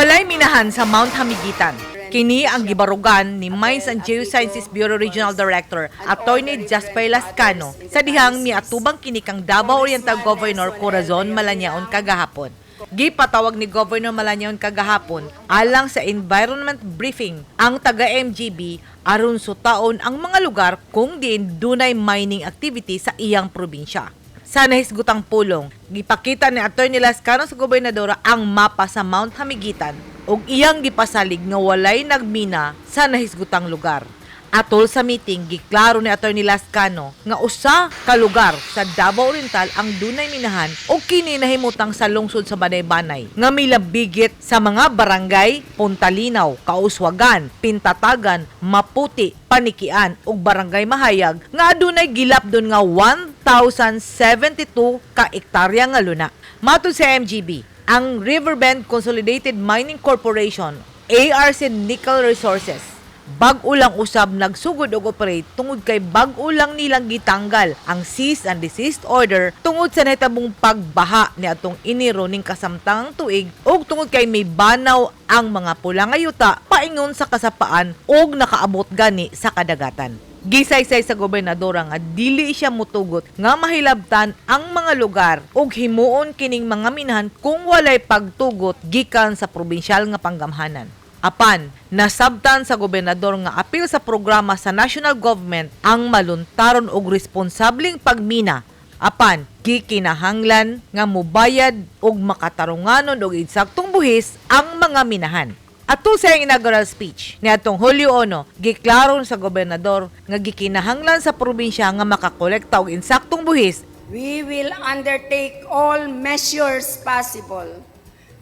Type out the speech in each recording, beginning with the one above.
Walay minahan sa Mount Hamiguitan. Kini ang gibarugan ni Mines and Geosciences Bureau Regional Director Attorney Jasper Lascano sa dihang miatubang kini kang Davao Oriental Governor Corazon Malanyaon kagahapon. Gipatawag ni Governor Malanyaon kagahapon alang sa environment briefing ang taga MGB aron sutaon ang mga lugar kung diin dunay mining activity sa iyang probinsya. Sa nahisgutang pulong, gipakita ni Attorney Lascano sa gobernadora ang mapa sa Mount Hamiguitan ug iyang gipasalig nga walay nagmina sa nahisgutang lugar. Atol sa meeting, giklaro ni Attorney Lascano nga usa ka lugar sa Davao Oriental ang dunay minahan ug kini nahimutang sa lungsod sa Banay-Banay nga milabigit sa mga barangay Puntalinaw, Kauswagan, Pintatagan, Maputi, Panikian ug Barangay Mahayag nga adunay gilapdon nga 1,072 ka ektarya nga luna. Matud sa MGB, ang Riverbend Consolidated Mining Corporation, ARC Nickel Resources, bag-o lang usab nagsugod og operate tungod kay bag-o lang nilang gitanggal ang cease and desist order tungod sa nahitabong pagbaha niadtong Enero ning kasamtangang tuig ug tungod kay may banaw ang mga pula nga yuta paingon sa kasapaan ug nakaabot gani sa kadagatan. Gisaysay sa gobernadora nga dili siya mutugot nga mahilabtan ang mga lugar ug himuon kining mga minahan kung walay pagtugot gikan sa probinsyal nga panggamhanan. Apan, nasabtan sa gobernador nga apil sa programa sa national government ang maluntaron og responsableng pagmina. Apan, gikinahanglan nga mubayad og makatarunganon og insaktong buhis ang mga minahan. Atol sa iyang inaugural speech niadtong Hulyo 1, giklaro sa gobernador nga gikinahanglan sa probinsya nga makakolekta og insaktong buhis. We will undertake all measures possible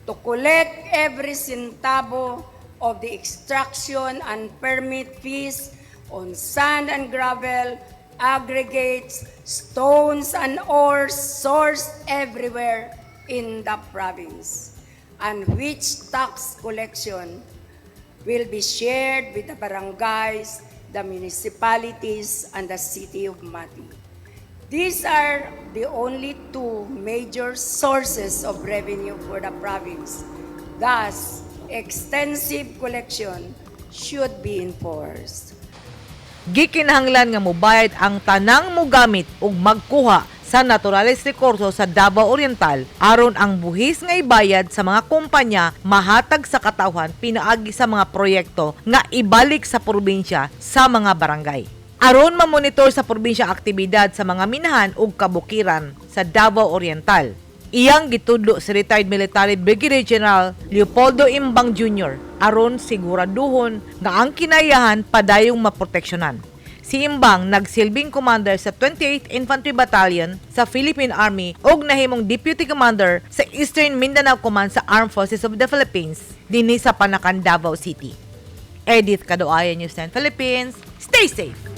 to collect every centavo of the extraction and permit fees on sand and gravel, aggregates, stones and ores sourced everywhere in the province, and which tax collection will be shared with the barangays, the municipalities, and the city of Mati. These are the only two major sources of revenue for the province. Thus, extensive collection should be enforced. Gikinahanglan nga mobayad ang tanang mogamit ug magkuha sa naturales rekurso sa Davao Oriental aron ang buhis nga ibayad sa mga kumpanya mahatag sa katawhan pinaagi sa mga proyekto nga ibalik sa probinsya sa mga barangay. Aron mamonitor sa probinsya ang aktibidad sa mga minahan ug kabukiran sa Davao Oriental, iyang gitudlo si retired military Brigadier General Leopoldo Imbang Jr. aron siguraduhon nga ang kinayahan padayong maproteksyonan. Si Imbang nagsilbing commander sa 28th Infantry Battalion sa Philippine Army ug nahimong deputy commander sa Eastern Mindanao Command sa Armed Forces of the Philippines dinhi sa Panacan, Davao City. Edith Kadoaya, News 10 Philippines. Stay safe.